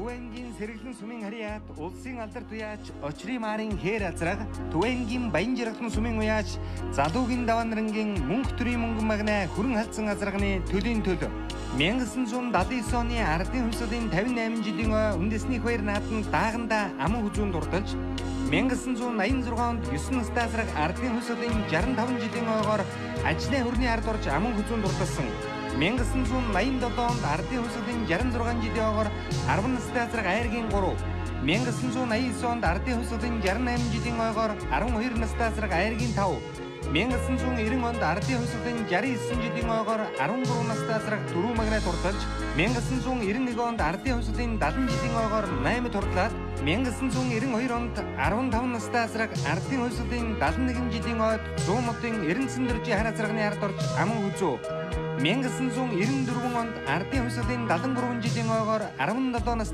Төв аймгийн Сэргэлэн сумын харьяат улсын алдар туяач Очрын марын хээр азраг, Төв аймгийн Баян жаргалан сумын уяач Залуугийн даваанрангийн мөнх төрийн мөнгөн магнаа хүрэн халдсан азрагны төлийн төл. 1979 оны ардын хувьсгалын 58 жилийн ой үндэсний хоёр нааданд дааганда аман хүзүүн дурдалж, 1986 онд 9 настай азраг ардын хувьсгалын 65 жилийн ойгоор ажлын хөрний ард орж аман хүзүүн дурдалсан. 1987 онд ардын хувьсгалын 66 жилийн ойгоор 10 настай азраг айргийн 3, 1989 онд ардын хувьсгалын 68 жилийн ойгоор 12 настай азраг айргийн 5, 1990 онд ардын хувьсгалын 69 жилийн ойгоор 13 настай азраг 4 магнаа турталж, 1991 онд ардын хувьсгалын 70 жилийн ойгоор 8 турдлаад, 1992 онд 15 настай азраг ардын хувьсгалын 71 жилийн ойд 100 модын Эренцэн дөржийн хар азрагны ард орж аман хүзүү. 1994 онд ардын хувьсгалын 73 жилийн ойгоор 17 настай